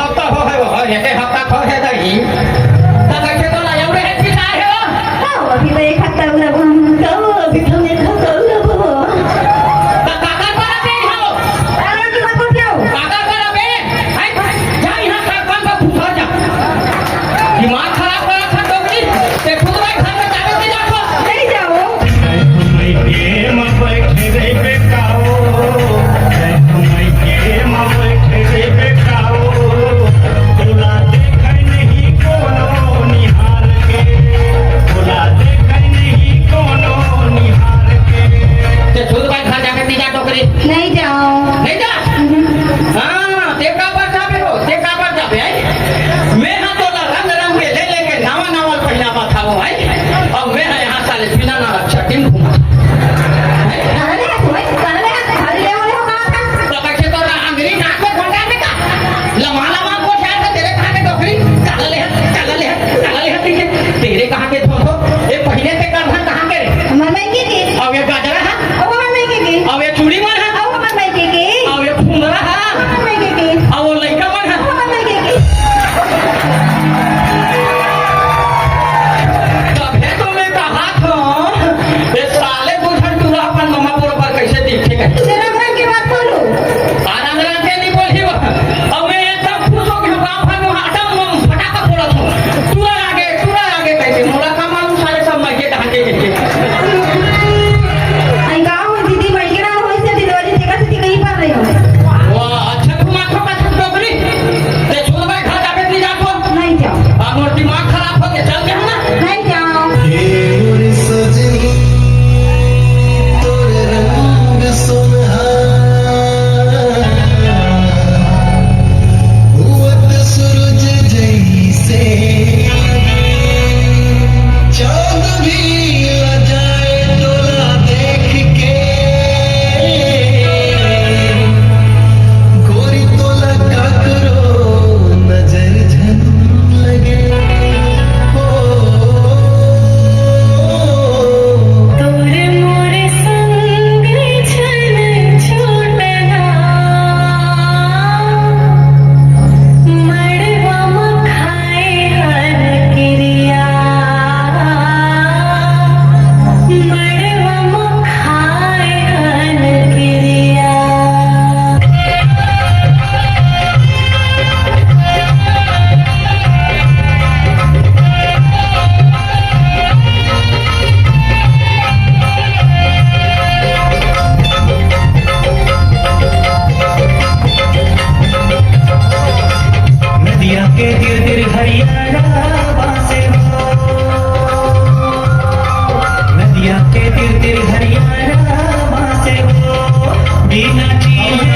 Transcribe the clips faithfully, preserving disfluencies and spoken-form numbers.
हफ्ता हो है वो, एके हफ्ता हो है दही। त कइसे तो लायव रहे पिता है वो? हाँ, अभी तो एक हफ्ता हो रहा, हम तो अभी तो एक हफ्ता हो रहा वो। त काका करा बे हो? अरे की मत पूछो। काका करा बे? हैं? जा यहाँ सरपंच से पूछा जा। दिमाग खराब करा था डोकरी। ते खुद भाई घर में जावे के जातो। नहीं जाओ। मइके म बइठे रहिबे का ओ, मइके म बइठे रहिबे का ओ, तोला देखै नहीं कोनो निहार के, तोला देखै नहीं कोनो निहार के। ते सुन भाई, घर जाके पी जा टोकरी। नहीं जाओ। नहीं जा? हम्म। हाँ, ते का पर जाबे हो, ते का पर जाबे, हैं? मैं हाँ तोला रंग रंग के ले लेके नवा नवा पहिनावत हवं, हैं? अउ मैं हाँ यहाँ साले बिना ना रक्षा टीम घूमत हवं। अरे, तुम्हें कल ले आते, कल ले वाले हो कहाँ था? तो कैसे तो रा-, अंग्रेज आँख में घोटा में का? लमा लमा को शायद तेरे कहाँ के डोकरी? काला ले हाथ, काला ले हाथ, काला ले हाथ, ठीक है? तेरे कहाँ के धोखो? ये पहिने ते करधन कहाँ के रे? हमार मायके के। अउ ये गजरा है? अउ हमार मायके के। अउ ये चूड़ी मन है? अउ हमार मायके के। अउ ये फुंदरा है? हमार मायके के। अउ वो लइका मन है? हमार मायके के। तभे तो मैं कहा था, ये साले बुढ़न टूरा अपन ममा बरोबर कैसे दिखे? तेरा घर के बात बोलो। आनंद राम के नहीं बोली वो। अब मैं एकदम खुश हो गया, गाँव भर में एकदम फटाका फोड़ा था। टूरा आगे, टूरा आगे कैसे? मोला का मालूम साले सब मर के कहाँ के हैं। आई का हो दीदी, बैठ के ना हो, इससे दिलवाली देखा से कहीं पर रहे हो। वाह, अच्छा घुमा खो का छुप डोकरी। ते छोड़ भाई, घर जाके नहीं जातो। नहीं जाओ। अब मोर दिमाग खराब हो गया, चल के हम ना। नहीं जाओ। ए मोर सजनी, तोर रंग सोनहा, उगत सूरज जैसे, चांद भी लजाए तोला देख के। गोरी तोला काकरो नजर झन लगे। ओ, तोर मोर संग झन छूटना, मड़वा म खाए हन किरिया, मड़वा म खाए हन किरिया। नदिया के तीर तीर हरियाणा बसे हो, नदिया के तीर तीर हरियाणा बसे हो, बिना चीन्हे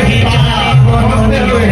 नहीं जाने वो नदिया।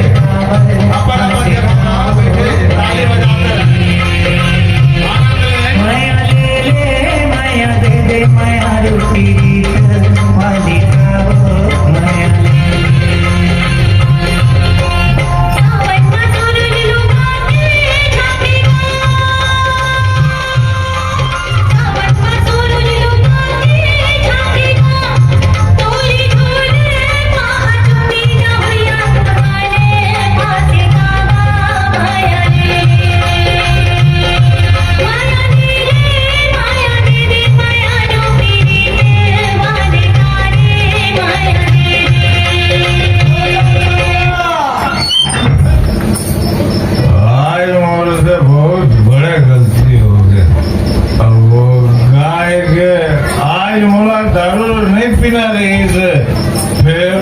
आज मोर से बहुत बड़ा गलती हो गया। अब वो गाय के आज मोला दारू नहीं पीना रही से, फिर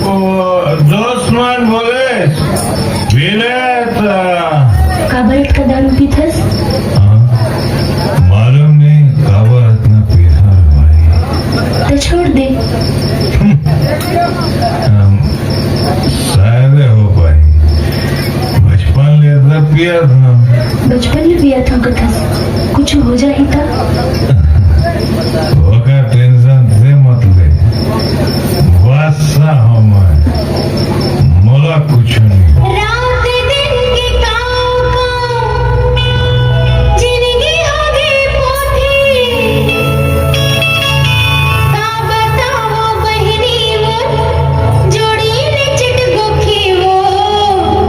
वो दोस्त मन बोले, "पी ले त।" काबर अतका दारू पीथस? हाँ, मालूम नहीं काबर अतना पीथस भाई। तो छोड़ दे। हम शायद हो पाई। बचपन ले तो पिया था। बचपन ले पिया था कथस, कुछ हो जाही ता? ओकर टेंशन से मत ले, बस हम, मोला कुछ नहीं। रात दिन के काम काम, जिंदगी हो गई पोथी। का बताओ बहिनी मोर, जोड़ी ले चिट गोखी मोर।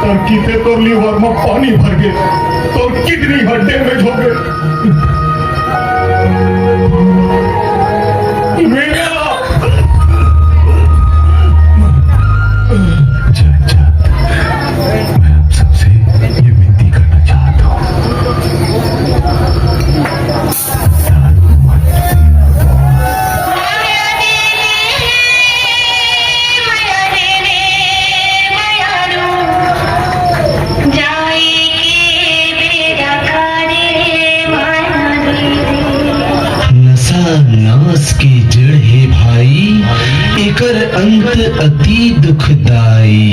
तोर किते तोर लिवर म पानी भर गे, तोर किडनी ह डैमेज हो गे। मेरा अच्छा, अच्छा। मैं आप सबसे ये विनती करना चाहता हूँ। नशा नाश के जड़ हे भाई, एकर अंत अति दुखदाई।